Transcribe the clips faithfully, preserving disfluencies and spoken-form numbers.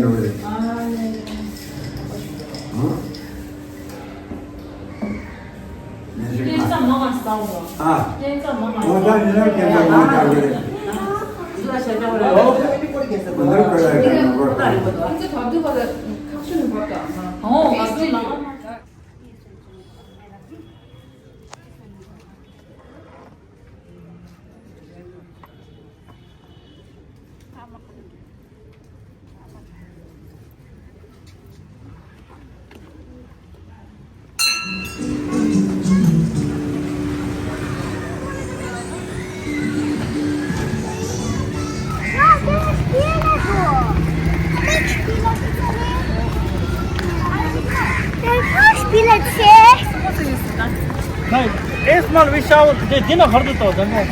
འགྲོ་གི་རེད། ཨ་ནི། ཨ། ཉིན་ཞིག་ཁྱེད་ཚོ་མང་ང་ཟ་འོ། ཨ། ཁྱེད་ཚོ་མང་ང་ཟ། འོ་ད་ཡིན་ན་ཁྱེད་ཚོ་མང་ང་ཟ་གི་རེད། འོ། འདིར་བཀོད་ཡ་གི་མི་དགོས། ཁྱེད་ཚོ་བབ་དུས་བབ་ད་ཁག་ཤོས་ནས་བབ་ད། ཨོ་ང་ཚོ་མང་ང་ཟ། Nein, erstmal wir schauen, der Dinner hat es doch, dann ཨ།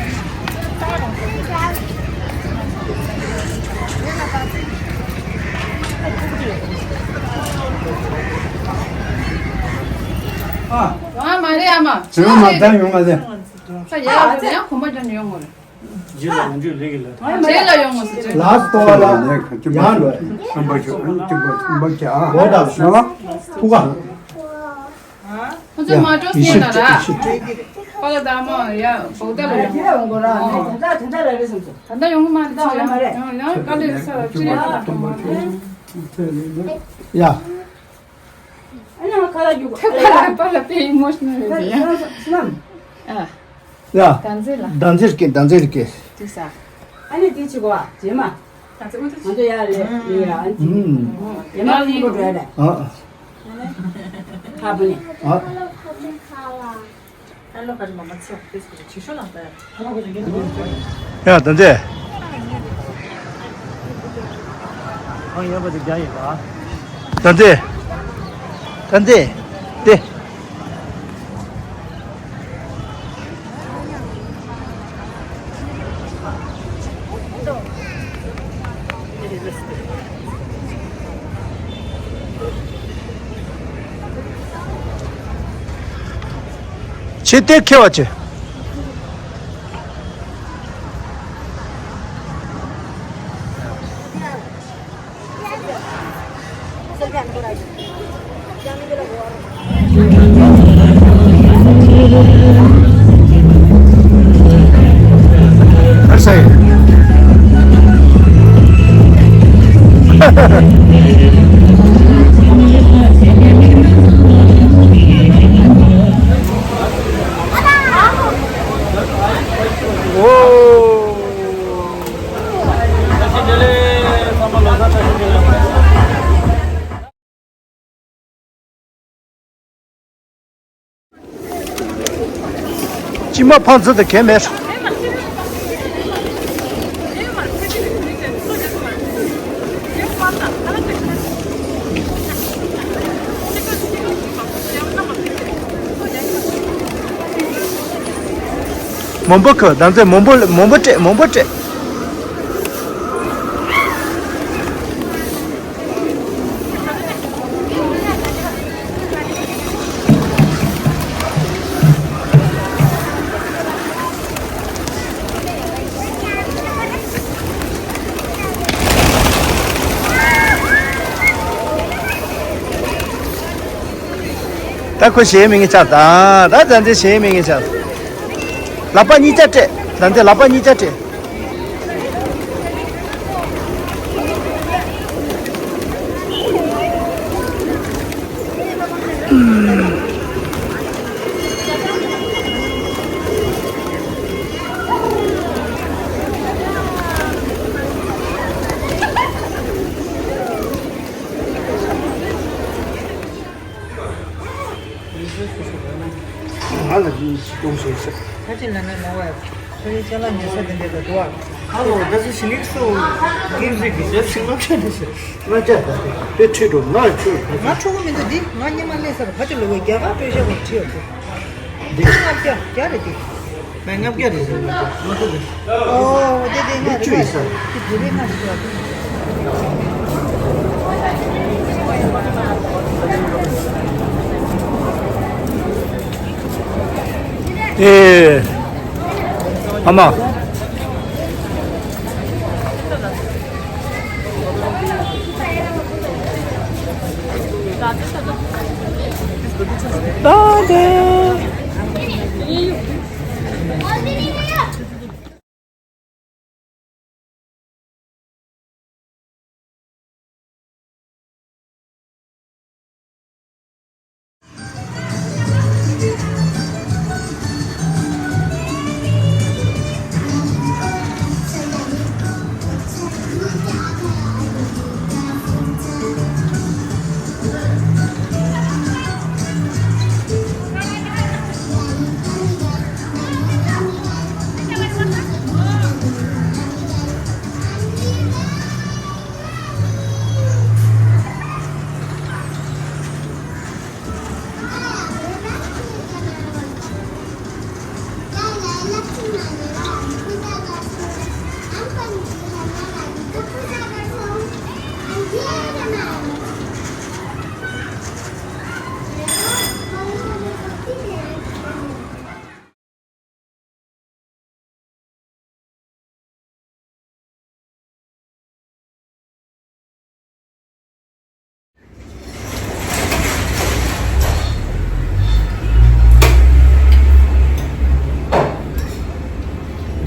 ཡོང་མ་རེད་ཨ་མ། ཡོང་མ་ད་ཡོང་མ་རེད། ས་ཡ་ཡང་གོམ་པ་རྒྱབ་ནས་ཡོང་དགོས་རེད། རྗེས་ལ་ཡོང་རྒྱུ་ལས་ཀྱི་ལ། རྗེས་ལ་ཡོང་ངོ་ཟེར་གྱི། ལགས་སོ། ལ་ཡང་ལ་ཡང་ཁམས་ཆེན་པོ་ཆུ་ཁམས་པ་ཆུ་ཁམས་ཆེན་པོ་ཁམས་པ་ཆུ་ཨ་ལོ་དང་ཤོ་ཕུ་ག་ཁོ་ཚོ་མ་འགྲོ་ཟེར་ན་ར། པ་ལ་དང་མ་ཡ་བོག་ད་ལ་ཡོང་། ད་ད་ལ་རེད་སོང་ཚོ། ད་ད་ཡོང་གི་མ་རེད་ཚོ་ཡ། ཡང་ཡང་དཀའ་ལས་ས་ཅི་རེད་ད། ཡ། ཨ་ནི་ཁ་ལག་རྒྱུག་ཐེབས་པ་ལ་པ་ལ་དཔེ་ཨི་མོ་ཤི་ནལ་རེད་ཡ། ཨ། ཡ། ད་མཛེས་ལ། ད་མཛེས་རྐྱེན་ད་མཛེས་རྐྱེན། དེ་ས། ཨ་ནི་དེ་ཅི་གོ་ཨ་རྗེས་མ། ང་ཚོ་ཡ་རེད་ཡ་ཨ་ནི། ཨུམ། རྗེས་མ་ལིང་གོ་འགྲོ་ཡ་རེད། ཨ། ཁ་བུ་ནི། ཨ། ཡ་ད་མཛེས། ཨང་ཡོད་པ་དེ་རྒྱ་ཡིན་པ། ད་མཛེས། ད་མཛེས། དེ། ཆེ་གཏེར་ཁེ་བ་ཆེ། ཅི་མ་ཕང་ཚུལ་དུ་གས་མེད། མོན་པོ་ཁུ་ད་ཚེ་མོན་པོ་མོན་པོ་སྤྲད་མོན་པོ་སྤྲད། ད་ཁོ་ཞེ་མི་ངེས་ཆགས། ད་ད་ད་འདི་ཞེ་མི་ངེས་ཆགས། ལག་པ་གཉིས་ཆ་སྤྲད། ད་འདི་ལག་པ་གཉིས་ཆ་སྤྲད། ང་ལ་ཅི་ཞིག་གཏོང་ཤེས་ཤག་ཁ་ཅིག་ལ་ནི་མ་བ་ཁོ་རའི་ཅ་ལག་ཉོ་ས་དེ་འདྲ་ག་འདུག་ཨ། ཧ་ལོ། ད་ཅི་ཞི་ལིག་སོ་ཀིམ་ཟིག་གི་ཞབས་ཞིག་ལྔ་བརྒྱ་ནས་ཤི། ལྔ་བརྒྱ་ད་དེ་དཔེ་ཁྲིད་འགྲོ་ང་ཁྱོད་ང་ཁྲོ་གི་མི་འདུག་འདི་ང་སྙེ་མ་ལས་སར་ཕ་ཅི་ལོ་བའི་རྒྱ་གར་སྤྲོད་བྱ་བ་ཁྲིད་ཡོད་དེ། འདི་ལྔ་བརྒྱ་བརྒྱ་རེད་དེ། ང་ལྔ་བརྒྱ་རེད་ཟེར་ལྔ་བརྒྱ་ལྔ་བརྒྱ་རེད། ཨོ་དེ་དེ་ང་རེད་ཅུ་ཡིན་ས། དེ་དེ་རེད་ང་རེད། ཨེ། ཨ་མ།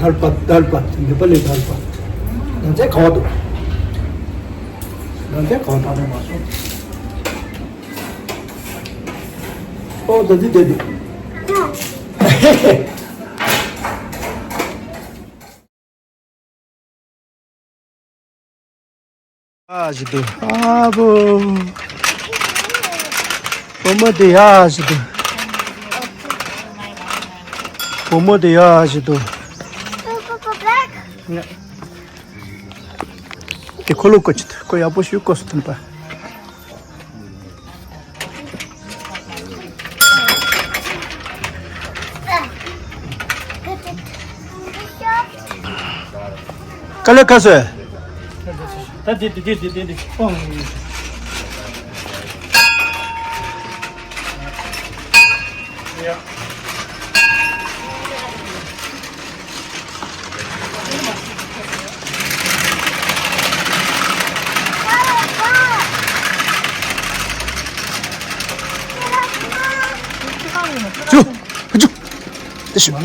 དལ་བ་དལ་བ་ནེ་པ་ལི་དལ་བ། ད་ཚེ་ག་བ་འདུག་ད་ཚེ་ག་བ་ད་ནས་མ་སོང་། ཨོ་ད་ཚེ་དེ་འདུག་ཨ་ཞིག་ཏུ། ཨ་བོ། བུ་མོ་དེ་ཡ་ཞིག་ཏུ། བུ་མོ་དེ་ཡ་ཞིག་ཏུ། དེ་ཁོ་ལོ་ཀོ་ཅི་ཏུ་ཁོ་ཡག་པོ་ཞུ་ཀོ་སུ་ཐོན་པ། དཀའ་ལས་ཁག་སོང་། ད་དེ་དེ་དེ་དེ་དེ་དེ་ཨོ། ཅུ། ཅུ། དེ་ཤི།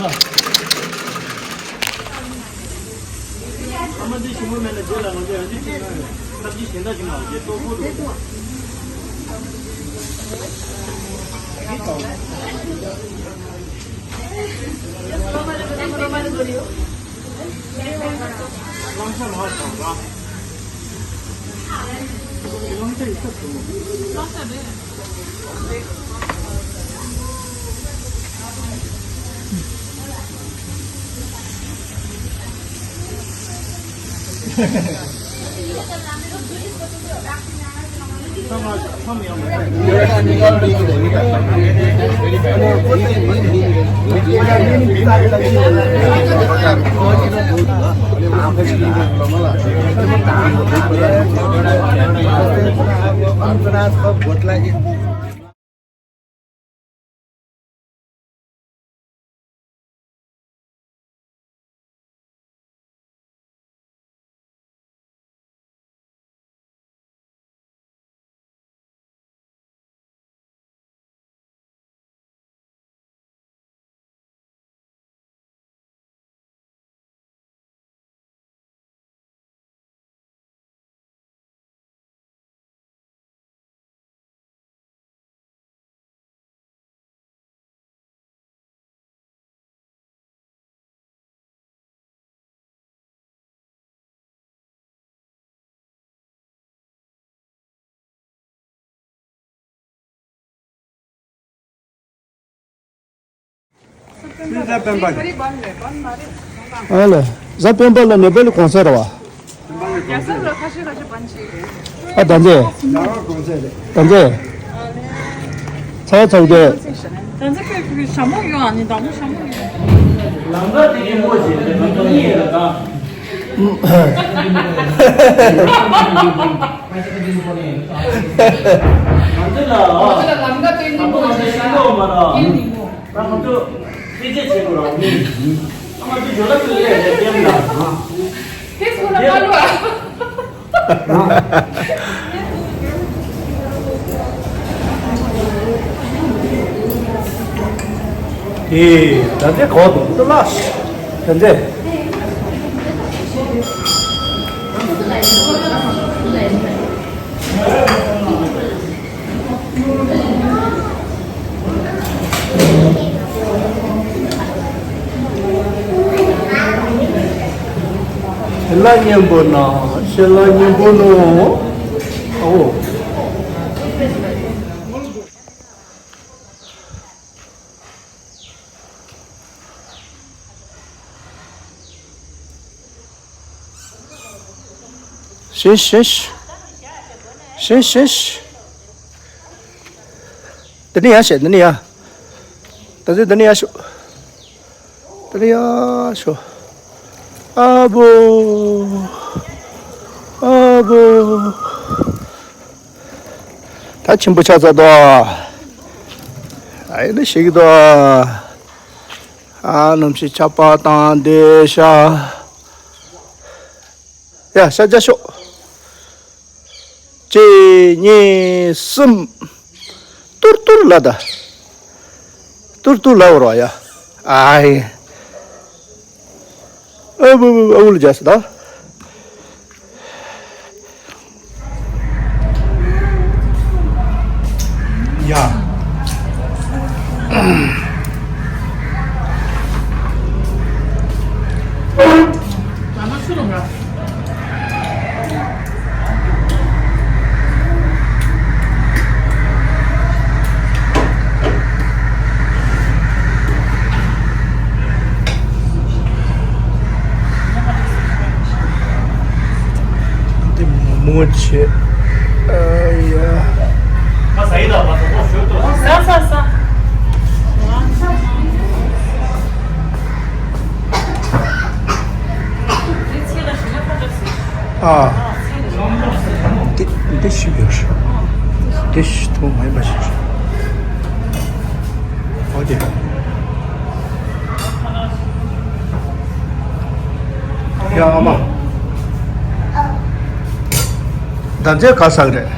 ཨ་ལ། གཟའ་སྤེན་པ་ལ་ནེ་པ་ལི་གུང་སེང་རེད་བ། ཨ་ད་འདི། ད་འདི། ཚ་བ་ཚ་བ་འདི། ལམ་ཁ་དེ་གི་མོ་ཞིག་ལམ་ཁ་གཉིས་ཡོད་ད། ང་ཚོ་ལ་ཨ། ང་ཚོ་ལ་ལམ་ཁ་སྟོན་གྱི་མོ་ཞིག་ལ། ང་ཚོ་ལ་ཤིང་ཏོག་མ་ར། ང་ཚོ་དཔེ་ཆ་བྱེད་དགོས་ར། ང་ཚོ་ཇོ་ལ་ཀུ་ལེ་རེད་ལྟེམ་ལ། ཁེས་ཁོ་ན་མ་ལུ་ཨ། དེ་ད་ལྟའི་གོ་དུ་ལ་ད་ལྟའི། ལ་སྙན་པོ་ན་ཤེ་ལ་སྙན་པོ་ནོ། ཨོ། ཤེས་ཤེས། ཤེས་ཤེས། འདི་ནས་ཡར་བཤད། འདི་ནས་ཡར། ད་ཚོད་འདི་ནས་ཡར་ཤོག་འདི་ནས་ཡར་ཤོག་ཨ་བོ། ཨ་བོ། ད་ཆེན་པོ་ཆགས་ཚར་དོ། ཨ་ཡེ་ན་ཤེས་ཀྱི་དོ། ཨ་ནམ་ཞིག་ཆགས་པ་དང་འདི་ཤ། ཡ་ཤ་རྒྱ་ཤོག་གཅིག་གཉིས་གསུམ། ཏུར་ཏུར་ལ་ད། ཏུར་ཏུར་ལ་བོར་བ་ཡ། ཨ་ཡེ། ཨ་བུ་བུ་ཨ་བུ་ལ་རྒྱ་སི་ད། ཡ། འདི་མོ་མོ་བྱེད། ཨ་ཡ། ཟ་ཟ་ཟ། ཨ། འདི་འདི་ཞིག་ཡོད་རེད། འདི་ཞིག་ཐུག་མ་ཡིན་པ་ཞིག་རེད། ཨོ་དེ། ཡ་ཨ་མ། ད་ཚོད་ག་ཟ་གི་རེད།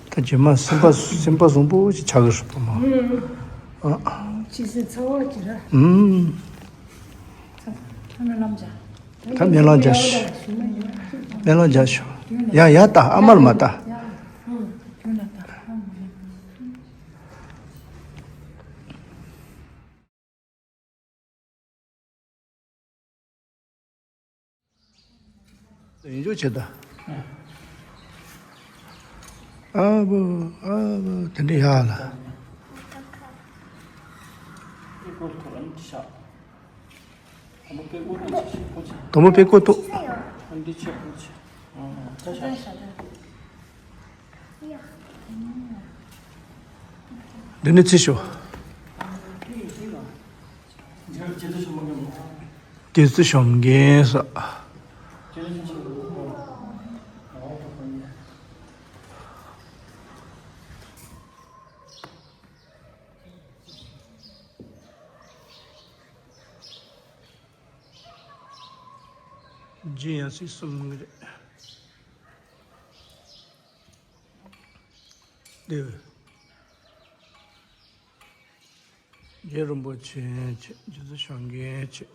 ད་རྗེས་མ་སེམས་པ་སེམས་པ་བཟང་པོ་ཞིག་ཆགས་ཀྱི་རེད་པ་མ། ཨ། ཅི་ཟེར་ཚ་བ་ཅི་ར། ཨུམ། ཚ་ཚ་ན་ལམ་ཇ། ད་མེ་ལོང་ཇ་ཞུ། མེ་ལོང་ཇ་ཞུ། ཡ་ཡ་ད་ཨ་མར་མ་ད། ཡིན་འཇོག་བྱེད་ད། ཨ་བུ་ཨ་བུ་དེ་འདྲ་ཡག་ལ། དོ་མོ་པེ་ཀོ་ཏོ། འདི་ནི་ཚི་ཤོ། རྒྱལ་སྲིད་ཤོམ་རྒན་ས། རྗེ་ཡང་སྲིད་གསུམ་གྱི་རེད། འདི། རྗེ་རིན་པོ་ཆེ་ཆེ། རྗེ་བཙུན་བྱམས་མགོན་ཆེ།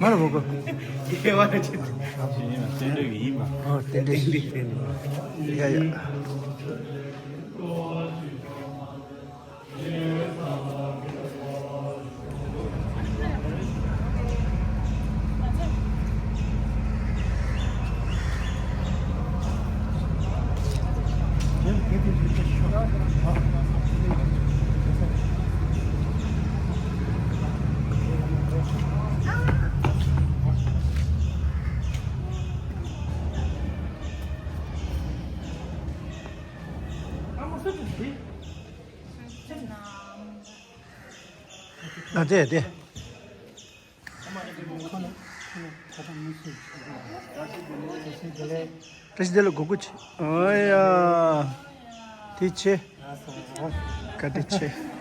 ང་ལ་མོ་གོ། སྐྱེ་བ་ཅི། ཡིན་ན་རྟེན་འབྲེལ་ཡིན་པ། ཨོ་རྟེན་འབྲེལ་ཡིན་པ། ཡ་ཡ། ཨ་དེ་དེ། བཀྲ་ཤིས་བདེ་ལེགས་གོ་གུ་ཆེ། ཨོ་ཡ། དེ་ཆེ། བཀའ་དྲིན་ཆེ།